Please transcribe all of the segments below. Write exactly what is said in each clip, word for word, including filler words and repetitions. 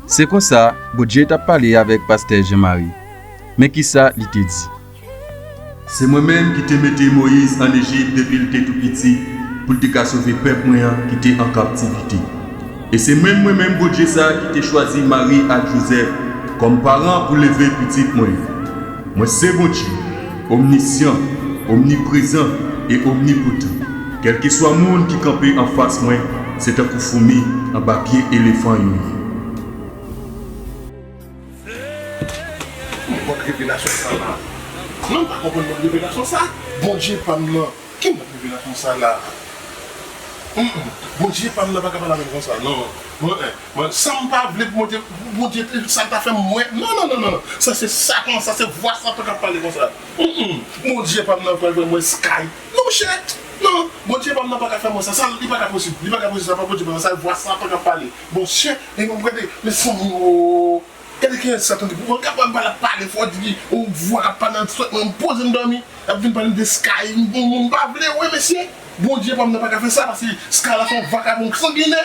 Se konsa, Bondye t ap pale avèk pastè Jean Marie. Men kisa li te di. Se mwen menm ki te mete Moyiz ann Ejip depi l te tou piti, pou l te ka sove pèp mwen an ki te an kaptivite. E se menm mwen menm Bondye sa a ki te chwazi Mari ak Jozèf kòm paran pou leve pitit mwen yo. Mwen se Bondye, omnisyan, omniprezan e omnipotan. Kèlkeswa moun ki kanpe anfas mwen, se tankou foumi anba pye elefan yo ye. Mwen revelasyon sa la. Non, m pa konprann mwen revelasyon sa. Bondye pa m nan. Ki mwen revelasyon sa la? Mm, mm. Bondye pa m nan pa ka pale avè m konsa. Non. Mwen, eh, mwen, sa m pa vle pou Bondye, pou Bondye, sa l ta fè m wè. Non, non, non, non, non. Sa se Satan, sa se vwa Satan k ap pale konsa. Mm, mm. Bondye pa m nan pral fè m wè sky. Non, monchè. Non. Bondye pa m nan pa ka fè m wè sa. Sa, li pa ka posib. Li pa ka posib. Sa pa Bondye pa m nan. Sa vwa Satan k ap pale. Monchè, e mwen gade, mezanmi, o. Gade kijan sa tande pou mwen, kapab pale, pale fò, di yon vwa k ap pale nan tèt mwen, m poze m dòmi, l ap vin pale m de Sky, m bon, m pa vle, wi, mesye. Bondye pa m nan pa ka fè sa, paske Sky la se yon vakabon sanginè.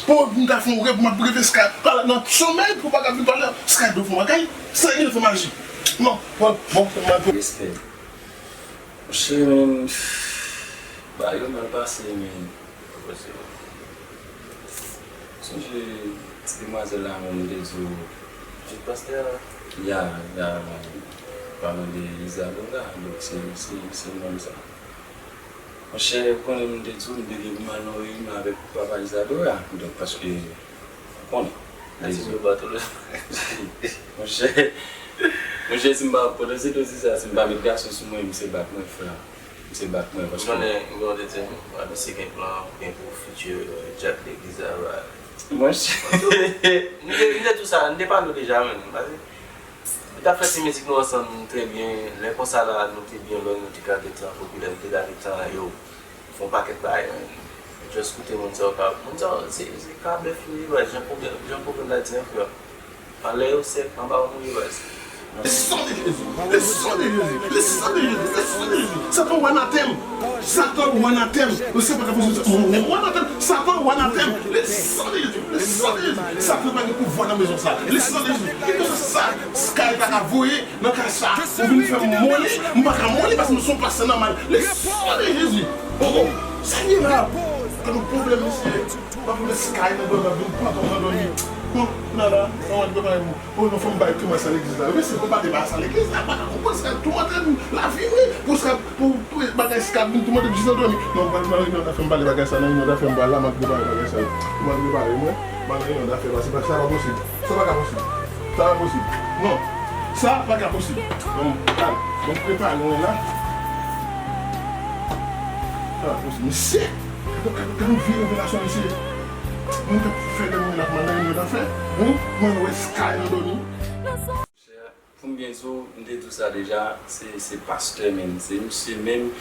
Pou m ta fè yon rèv, m ap reve Sky, pale nan somèy, pou pa ka vin pale, Sky dwe fè yon bagay, sanginè fè maji. Non, bon, bon, bon, bon. Respè. Monchè, men, bagay yo mal pase, men. Sonje ti demwazèl la menm, m te di w. Pitit pastè a? Ya, ya, palan de Isadora, donk se, se, se nonm sa. Monchè, ou konnen m te di w, m te gen pou m al nan reyinyon avèk papa Isadora, donk paske, ou konnen. A ti zo bato lè. Monchè, monchè, si m pa, pandan se dosi sa, si m pa met gason sou mwen, misye bat mwen, frè. Misye bat mwen, paske. Ou konnen, ou konnen, te di m, a, misye gen plan, gen pou fiti, euh, djak legliz la, ba. Monchè. M te, m te di w sa, m te pale w deja, men, paske nou t ap fè ti mizik nou ansanm trè byen. Lè konsa la, nou te byen lwen, nou te ka gentan popilè, nou te ka gentan, yo, fè yon pakèt bagay, men. Just koute moun sa yo ka, moun sa yo, se, se ka blèf yo ye, baz, jan pwoblèm, jan pwoblèm la di an, frè. Anlè yo sèk, anba yo mouye, baz. Le sang de Jésus, le sang de Jésus, le sang de Jésus, le sang de Jésus. Satan ou anatèm. Satan ou anatèm. Ou se pa ka posib. Ou anatèm. Satan ou anatèm. Le sang de Jésus, le sang de Jésus. Satan pa gen pouvwa nan mezon sa. Le sang de Jésus. Kèlkeswa sa Sky ta ka voye nan kay sa, ou vin fè m moli, m pa ka moli paske m se yon pastè nòmal. Le sang de Jésus. Oh, oh. Sa ye la? Gade yon pwoblèm, mesye. Pa pou Sky nan dòmi, ap vin pantan nan dòmi. Bon, nana, sa w ap prepare pou. Oh non, fò m bay tou mwen sa legliz la. Mesye, fò m pa te bay sa legliz la. M pa ka konprann Sky toumante m lavi, wi. Pou Sky, pou, pou bagay Sky vin toumante m jis nan dòmi. Non, m pral nan reyinyon, ta fè m pale bagay sa, nan reyinyon, ta fè m pale la, m ap prepare bagay sa. M ap prepare mwen, m al reyinyon, ta fè, paske sa pa posib. Sa pa ka posib. Sa pa posib. Non. Sa pa ka posib. Bon, al, bon, prepare mwen la. Sa pa posib. Mesye, gade, gade, gade yon vye revelasyon, mesye. Mwen te fè de mwen la, mwen nan yon afè. Wi, mwen wè Sky nan dòmi. Pou m byen di w, m te di w sa deja, se, se pastè menm, se misye menm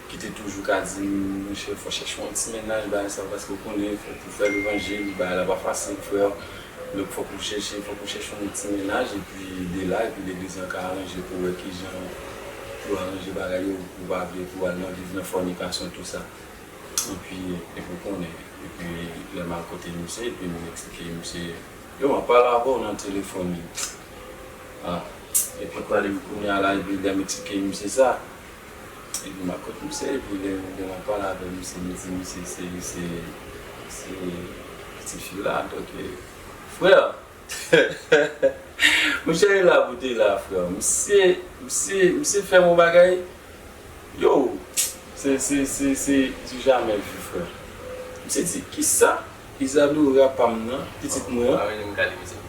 ki te toujou ka di m, monchè, fò chèche yon ti mennaj, bagay sa, paske w konnen, fò pou fè levanjil, bagay la pa fasil, frè. Donk, fòk ou chèche, fòk ou chèche yon ti mennaj, epi de la, epi legliz lan ka aranje pou wè kijan pou aranje bagay yo, pou w pa vle pou w al nan viv nan fònikasyon, tou sa. Epi, epi w konnen, epi lè m al kote misye, epi m eksplike misye, yo, m ap pale avè w nan telefòn, wi. Ah, epi kounye a la, epi lè m eksplike misye sa, epi m al kot misye, epi lè, lè m ap pale avè misye, m di misye se, se, se pitit fi la, donk, frè, monchè, e la pou te la, frè. Misye, misye, misye fè m yon bagay. Yo, se, se, se, se du jamais vu, frè. Misye di, kisa Isadora pa m nan, pitit mwen an? Pa menm kale misye.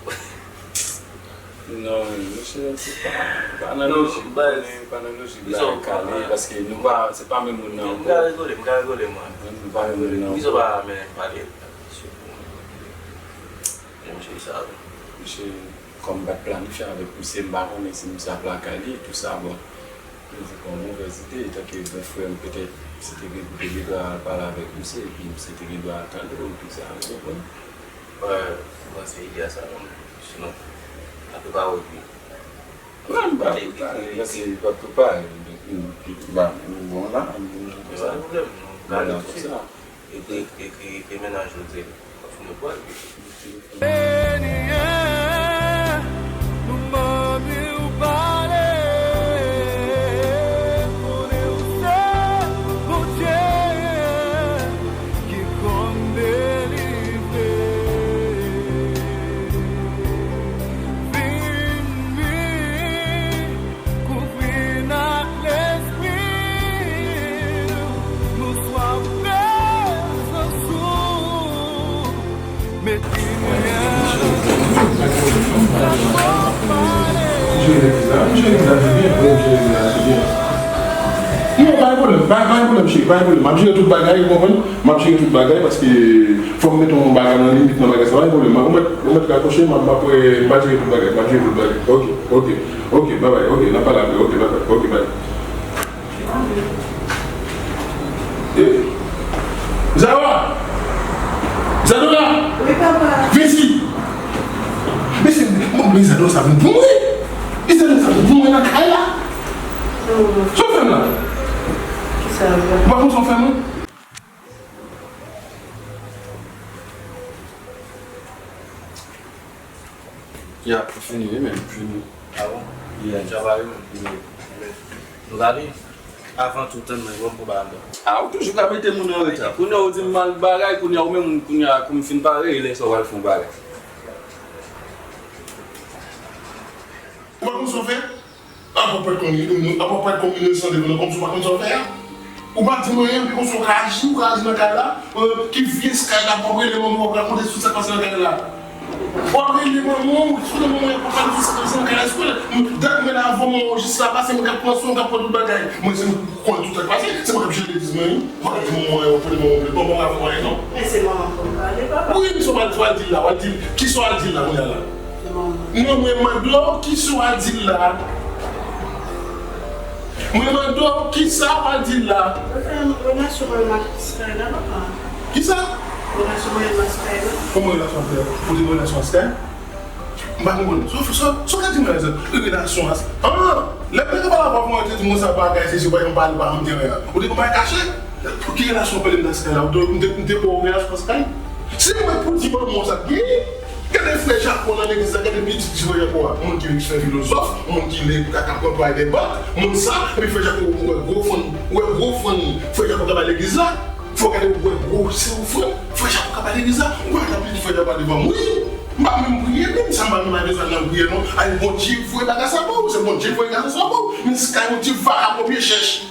Non, monchè, se pa, pa nan lojik, pa nan lojik bagay kale, paske nou pa, se pa menm moun nan ankò. M ka rigole, m ka rigole, mwen. Nou pa menm moun nan ankò. Kisa w pa menm pale? Monchè, sa, wi. Monchè, kòm m pa t planifye avèk misye, m pa konnen si misye ap lakay li, tou sa, bon. Mwen di, bon, movèz ide, etanke bon frè m, petèt, misye te gen, te gen dwa al pale avèk misye, epi misye te gen dwa al tande w, tou sa, ou konprann? Mwen, mwen panse ide a sa, non. Sinon, apre pawòl li. Non, m pa prepare, paske m pa prepare. M, m, m, m, bon la, m, m, konsa. Pa gen pwoblèm, non. Vwala, konsa. Ekri, ekri, ekri mennaj ou, di l. Mwen fin wè pwal. Senyè, nou mande w pale, konnen w se Bondye ki konn delivre. Vini, kouvri n ak lespri w, nou swaf prezans ou. Met limyè nan tout sa k ap pale. Non, pa gen pwoblèm, pa, pa gen pwoblèm, cheri, pa gen pwoblèm. M ap jere tout bagay, ou konprann? M ap jere tout bagay, paske fò m mete yon bagay nan limit nan bagay sa, pa gen pwoblèm. Ou mèt, ou mèt rakwoche, m ap, m ap, m ap jere tout bagay, m ap jere tout bagay. Ok, ok, ok, bye bye, ok, n ap pale apre, ok, bye bye, ok, bye. Eh, Isadora! Isadora! Wi, papa. Vin isit! Mesye, bon, Isadora sa vin pou mwen! Isadora sa vin pou mwen nan kay la! Sa w fè m la? Kisa l fè? Ou pa konn sa w fè m, non? Ya, fini, wi, men. Fini. Ah bon? Yeah. Travay, wi. Yeah. Nou gade, avan tou, tann mwen, bon, pou ba m. Ah, ou toujou ka mete moun an reta. Kounye a ou di m mal bagay, kounye a ou menm, kounye a kou m fin pare, e lè sa w al fè yon bagay. Ou pa konn sa w fè? Apa pèt konn li, apa pèt konn li, san devan, kòmsi w pa konn sa w fè a. Ou pa di mwen anyen, pi konsa w ka aji, ou ka aji nan kay la, euh, ki vye kay la, w ap rele manman w, w ap rakonte tout sa k pase nan kay la. W ap rele manman w, sou manman w, w ap pale tout sa k pase nan kay la. Èske dat mwen la avan manman w jis la pase, mwen k ap pran swen, k ap pran tout bagay. Mwen, se mwen k konn tout sa k pase, se mwen k ap jere legliz mwen, wi. W ap di manman w, w ap rele manman w, manman w avan w ale, non? Men se manman m pou m pale, papa. Wi, men sa w al, sa w al di l la, w al di l, kisa w al di l la, kounye a la? Non, mwen mande w, kisa w al di l la? Mwen mande w, kisa w al di l la? Mwen fè relasyon mwen ak Sky la, papa. Kisa? Relasyon mwen ak Sky la. Kòman relasyon ak Sky? Ou te gen relasyon ak Sky? M pa konprann. Sa, sa, sa w ka di m la, egzanp, relasyon ak, ah, lè m te pale avè w, ou te di m konsa bagay, se, se pa yon bagay, pa yon teren. Ou te gen bagay kache? Ki relasyon w pale m nan Sky la? Ou te, m te, m te ba w relasyon ak Sky? Se mwen pou di manman w sa k genyen. Gade frè Jako nan legliz la, gade pitit ti frè Jako a. Moun ki riche, filozòf, moun ki le, ka, ka pran pay de bank, moun sa, epi frè Jako, ou wè gwo fann, ou wè gwo fann frè Jako ka bay legliz la. Fò w gade, ou wè gwo se ofrann frè Jako ka bay legliz la. Ou pa ka pitit frè Jako a devan m, wi. M pa menm priye, menm sa m pa menm bezwen nan priye, non. Ay, Bondye voye bagay sa ba w, se Bondye voye gason sa ba w. Men Sky, yon ti vakabon vye chèch.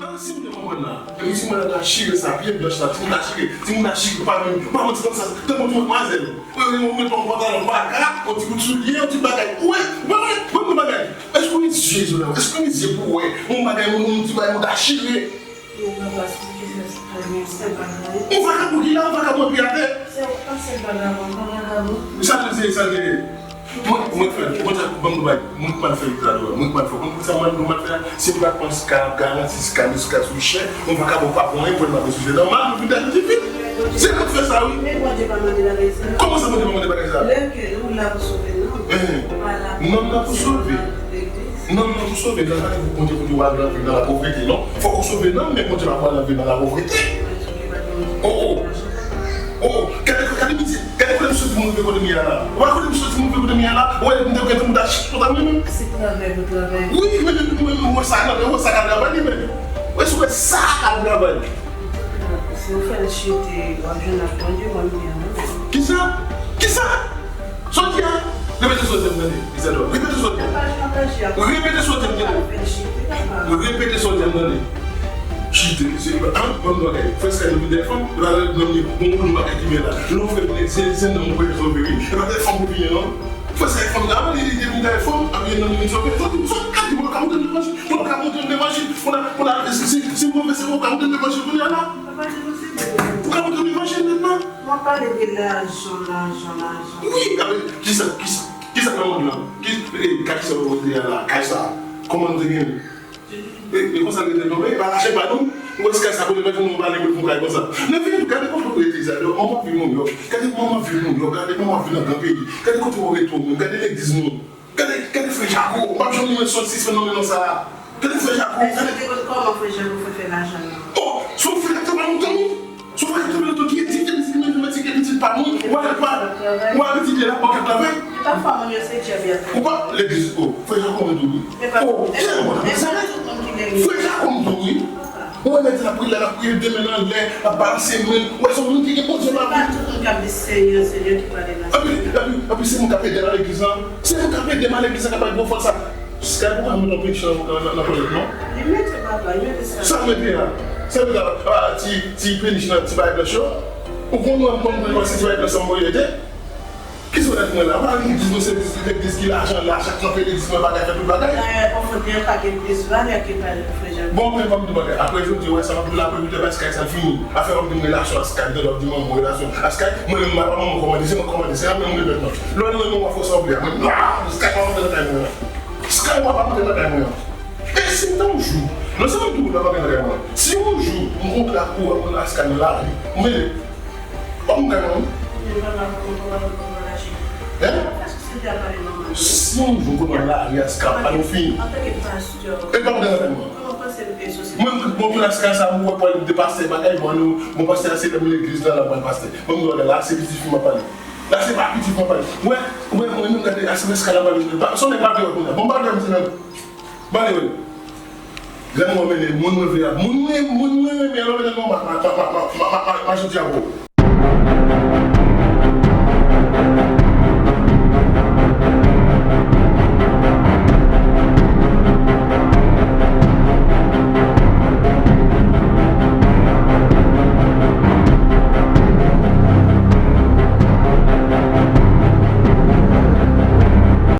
Nan si m te konprann la, epi si mwen ta chire sa, pye blanch la, si m ta chire, si m ta chire, pa menm, pa manti konsa, tankou ti matmwazèl. Ou mete yon pantalon baka, yon ti bout soulye, yon ti bagay. Ou wè, ou wè, wè, wè, wè bagay. Èske w mezye, Zola? Èske w mezye pou w wè yon bagay, yon, yon ti bagay, ou ta chire? Yon vakabon ki la, yon vakabon pi atè. Sa l se, sa l se. Mwen, mwen fè, mwen fè, ban m bay, mwen k mal fè Isadora, mwen k mal fè. Konn sa mwen, mwen mal fè a, se pa pran Sky, ap garanti Sky, Sky sou chè, mwen pa ka bon pa pran anyen, pou l pa sou chè. Nòmal, pou vin dènye ti fi. Se mwen k fè sa, wi. Men Bondye pa mande bagay sa. Kòman sa Bondye pa mande bagay sa? Lè ke ou la pou sove nanm, ou pa la pou sove. Nanm nan pou sove. Nanm nan pou sove, nan pa di pou Bondye pou di w al nan viv nan lapovrete, non. Fòk ou sove nanm, men Bondye pa pou al nan viv nan lapovrete. Oh, oh. Oh, oh. Gade, gade mizè. Gade kote m soti, m rive kote m ye a la. Ou wè kote m soti, m rive kote m ye a la. Ou wè, m te gen tout moun ta chita konsa, mwen menm. Se travay pou travay. Wi, men, men, men, men, ou wè sa, nan, ou wè sa ka travay, li menm. Ou wè, si ou wè sa ka travay. Si ou fè l chite, w ap jwenn ak Bondye, mwen, m gen anyen. Kisa? Kisa? Sa w di a? Repete sa w di a m tande, Isadora. Repete sa w di a. Repete sa w di a m tande. Repete sa w di a m tande. Chite, se, an, ban m bagay. Frè Sky, nou vin dèyè fanm, e pa lè nonm li bon pou nou bagay ki byen la. Nou fè vin, se, se nonm ou fè sove, wi. E pa dèyè fanm ou vin, non. Frè Sky, fanm la, li, li te vin dèyè fanm, epi nonm li vin sove. Sa w di, sa w ka di, mwen ka montre levanjil, mwen ka montre levanjil, mwen ka, mwen ka, si, si, si mwen vle, se mwen ka montre levanjil kounye a la. Ou ka montre levanjil mentnan. Mwen pale de lajan, lajan, lajan. Wi, a, men, kisa, kisa, kisa nan mond lan? Ki, e, kay sa ou te rete a la, kay sa, kòman nou te genyen? E, e konsa l rete non, e pa rache pa nou. Ou wè ti kay sa kote mèt nou pale pou l fè yon kay konsa. Men vini, gade kote ou rete, Isadora, manman vil Nouyòk. Gade manman vil Nouyòk, gade manman vil nan gran peyi. Gade kote ou rete ou menm, gade legliz nou. Gade, gade frè Jako, m p ap janm bliye sòt sispann nonmen non sa a. Gade frè Jako, gade. Èske w te konn kòman frè Jako fè fè lajan nan? Oh, se yon frè Jako pa lontan, wi. Yo se djèb y ap fè. Ou pa legliz, o, frè Jakòb tou wi. E pa O, e pa- e pa tout moun ki legliz. Frè Jakòb tou wi. Ou wè nèg sa ap priye la, l ap priye de men l anlè, l ap balanse men l. Ou wè se yon moun ki gen Bondye E pa nan vi. Tout moun k ap di Senyè, Senyè ki pale la. Epi, epi, epi se moun k ap ede m al legliz lan. Se moun k ap ede m al legliz lan k ap bay gwo fòs sa. Sky pa ka met yon picture nan nan nan toilet non. Li mete papa, li mete sa. Sa mete a. Sa mete a. Ah, ti ti penis nan ti bagay blanch yo. Ou konn wè m konn wè se ti bagay blanch sa m voye te. Kisa w t ap di mwen la? Ou pa legliz nou se legliz ki lajan, lajan kanpe legliz mwen bagay fè tout bagay. Dayè, konfwonte yon ka gen plis valè ke pale pou frè Jakòb. Bon, men ban m di bagay. Apre jodi, wè sa m ap di la pou evite bay Sky sa l fini. Afè w ap di m relasyon ak Sky, de w ap di manman relasyon ak Sky, mwen menm m pa manman kòmande, se mwen kòmande, se mwen menm m repèt non. Lè w di mwen w ap fè sa w vle a, mwen non, Sky pa rantre nan kay mwen an. Sky w ap rantre nan kay mwen an. E si m ta yon jou, non se mwen tou w ap rantre nan kay mwen an. Si yon jou, m kontre ak ou, ak Sky nan lari, m rele. Ban m kay mwen an. Mwen pa mal pou mwen pa mal pou mwen aji. Hein? Fè sosyete a pale nòmal. Si yon jou m kontre nan lari a Sky, pa nou fini. Antanke pastè, E pa rantre nan kay mwen an. Kòman w panse l fè sosyete? Mwen, bon, pou laskay sa, mwen wè pral de pastè bagay, bon, nou, bon, pastè a se lè m legliz la, la, mwen pastè. Bon, mwen la, se pitit fi m ap pale. La, se pa pitit fi m ap pale. Wè, wè, mwen, nou gade, a se laskay la, pale, pa, son nèg pa vle wè kounye a. Bon, pale, mwen, ti nèg. Pale, wè. Lè mwen mennen, moun mwen vle a, moun mwen, moun mwen renmen, alò, mennen non, ma, ma, ma, ma, ma, ma, ma, ma, jodi a, bon.